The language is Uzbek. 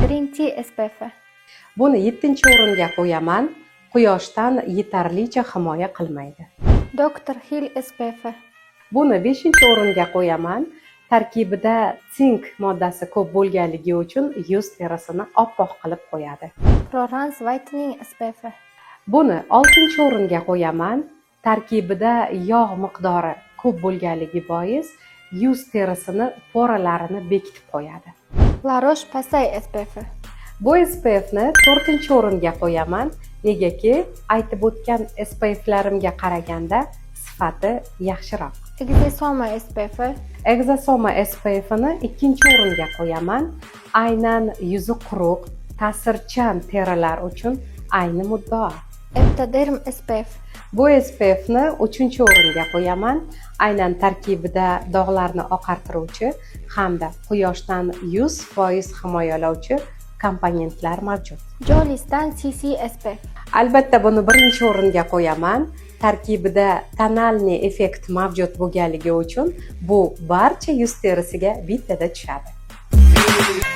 Green Tea SPF. Buni yettinchi o'ringa qo'yaman. Quyoshdan yetarlicha himoya qilmaydi. Dr. Hill SPF. Buni beshinchi o'ringa qo'yaman. Tarkibida sink moddasi ko'p bo'lganligi uchun yuz terisini oppoq qilib qo'yadi. Prorans Whitening SPF. Buni oltinchi o'ringa qo'yaman. Tarkibida yog' miqdori ko'p bo'lganligi bois yuz terisini пора larini bekitib qo'yadi. La Roche-Posay SPF. Bu SPFni to'rtinchi o'ringa qo'yaman. Negaki aytib o'tgan SPFlarimga qaraganda sifati yaxshiroq. Exosoma SPF. Exosoma SPFni ikkinchi o'ringa qo'yaman. Aynan yuzi quruq, ta'sirchan terilar uchun ayni muddao. Eptoderm SPF. Bu SPFni uchinchi o'ringa qo'yaman. Aynan tarkibida dog'larni oqartiruvchi hamda quyoshdan 100% himoyalovchi komponentlar mavjud. Jolistan CC SPF. Albatta, buni birinchi o'ringa qo'yaman. Tarkibida тональный effekt mavjud bo'lganligi uchun bu barcha yuz terisiga bittada tushadi.